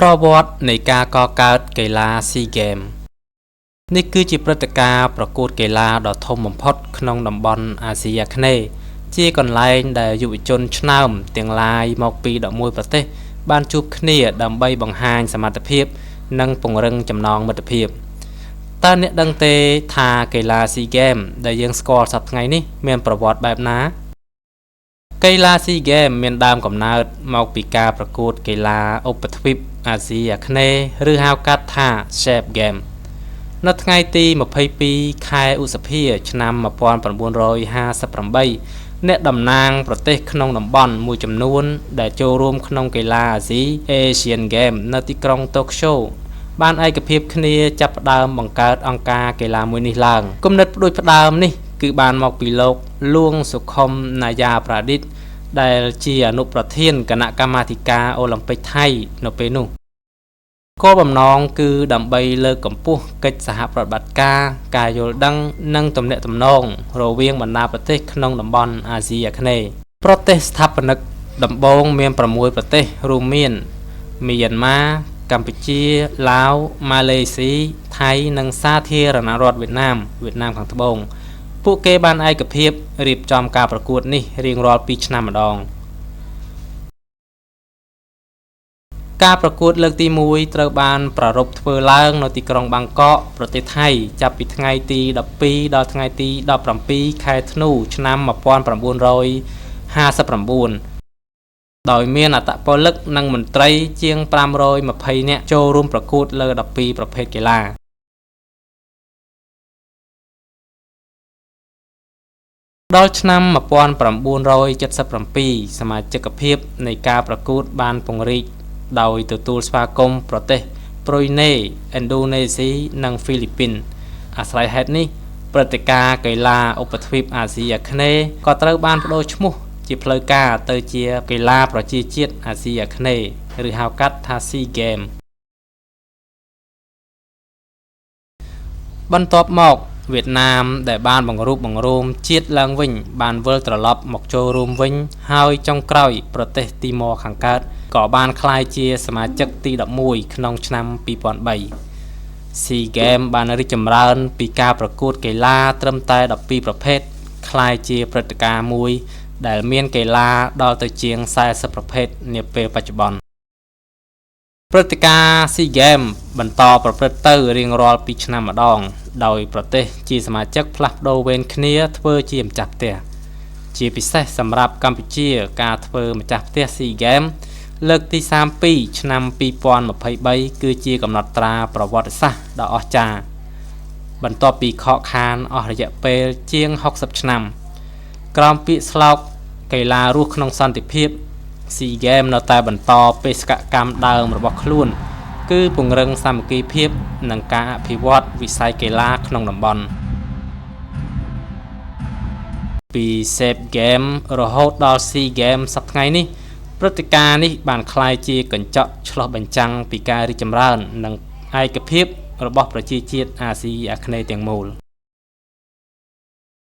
ប្រវត្តិនៃការកកើតកីឡាស៊ីហ្គេមនេះគឺជាព្រឹត្តិការណ៍ប្រកួតកីឡាដ៏ធំបំផុតក្នុងតំបន់អាស៊ីអាគ្នេយ៍ជាកន្លែងដែលយុវជនឆ្នើមទាំងឡាយមកពី11ប្រទេសបានជួបគ្នាដើម្បីបង្ហាញសមត្ថភាពនិងពង្រឹងចំណងមិត្តភាពតើអ្នកដឹងទេថាកីឡាស៊ីហ្គេមដែលយើងស្គាល់សព្វថ្ងៃនេះមានប្រវត្តិបែបណាកីឡាស៊ីហ្គេមមានដើមកំណើតមកពីការប្រកួតកីឡាឧបទ្វីបអាស៊ីអាគ្នេយ៍ឬហៅកាត់ថា SEA Games នៅថ្ងៃទី22ខែឧសភាឆ្នាំ1958អ្នកតំណាងប្រទេសក្នុងតំបន់មួយចំនួនដែលចូលរួមក្នុងកីឡាអាស៊ី Asian Games នៅទីក្រុងតូក្យូបានឯកភាពគ្នាចាប់ផ្ដើមបង្កើតអង្គការកីឡាមួយនេះឡើងគំនិតផ្ដួចផ្ដើមនេះគឺបានមកពីលោកលួងសុខុមណាយាប្រាឌិតដែលជាអនុប្រធានគណៈកម្មាធិការអូឡ িম্ ពិកថៃនៅពេលនោះគោលបំណងគឺដើម្បីលើកកម្ពស់កិច្ចសហប្រតិបត្តិការការយល់ដឹងនិងទំនាក់ទំនងរវាងបណ្ដាប្រទេសក្នុងតំបន់អាស៊ីអាគ្នេយ៍ប្រទេសស្ថាបនិកដំបូងមាន6ប្រទេសរួមមានមីយ៉ាន់ម៉ាកម្ពុជាឡាវម៉ាឡេស៊ីថៃនិងសាធារណរដ្ឋវៀតណាមវៀតណាមខាងត្បូងពួកគេបានឯកភាពរៀបចំការប្រកួតនេះរៀងរាល់2ឆ្នាំម្ដងការប្រកួតលើកទី1ត្រូវបានប្រារព្ធធ្វើឡើងនៅទីក្រុងបាងកកប្រទេសថៃចាប់ពីថ្ងៃទី12ដល់ថ្ងៃទី17ខែធ្នូឆ្នាំ1959ដោយមានអត្តពលិកនិងមន្ត្រីជាង520នាក់ចូលរួមប្រកួតលើ12ប្រភេទកីឡាដល់ឆ្នាំ1977សមាជិកភាពនៃការប្រកួតបានពង្រីកដោយទទួលស្វាគមន៍ប្រទេសប្រ៊ុយណេឥណ្ឌូនេស៊ីនិងហ្វីលីពីនអាស្រ័យហេតុនេះព្រឹត្តិការណ៍កីឡាឧបទ្វីបអាស៊ីអាគ្នេយ៍ក៏ត្រូវបានប្ដូរឈ្មោះជាផ្លូវការទៅជាកីឡាប្រជាជាតិអាស៊ីអាគ្នេយ៍ឬហៅកាត់ថា SEA Games បន្ទាប់មកវៀតណាមដែលបានបង្រួបបង្រួមជាតិឡើងវិញបានវិលត្រឡប់មកចូលរួមវិញហើយចុងក្រោយប្រទេសទីម៉រខាងកើតក៏បានក្លាយជាសមាជិកទី11ក្នុងឆ្នាំ2003 SEA Games បានរីកចម្រើនពីការប្រកួតកីឡាត្រឹមតែ12ប្រភេទក្លាយជាព្រឹត្តិការណ៍មួយដែលមានកីឡាដល់ទៅជាង40ប្រភេទនាពេលបច្ចុប្បន្នព្រឹត្តិការណ៍ SEA Games បន្តប្រព្រឹត្តទៅរៀងរាល់2ឆ្នាំម្ដងដោយប្រទេសជាសមាជិកផ្លាស់ប្ដូរវេនគ្នាធ្វើជាម្ចាស់ផ្ទះជាពិសេសសម្រាប់កម្ពុជាការធ្វើម្ចាស់ផ្ទះ SEA Games លើកទី32ឆ្នាំ2023គឺជាកំណត់ត្រាប្រវត្តិសាស្ត្រដ៏អស្ចារ្យបន្ទាប់ពីខកខានអស់រយៈពេលជាង60ឆ្នាំក្រោមពាក្យស្លោកកីឡារស់ក្នុងសន្តិភាព SEA Games នៅតែបន្តបេសកកម្មដើមរបស់ខ្លួនគឺពង្រឹងសាមគ្គីភាពនិងការអភិវឌ្ឍវិស័យកីឡាក្នុងតំបន់ពី SEA Games រហូតដល់ SEA Games សប្តាហ៍ថ្ងៃនេះព្រឹត្តិការណ៍នេះបានក្លាយជាកញ្ចក់ឆ្លុះបញ្ចាំងពីការរីកចម្រើននិងឯកភាពរបស់ប្រជាជាតិអាស៊ីអាគ្នេយ៍ទាំងមូល។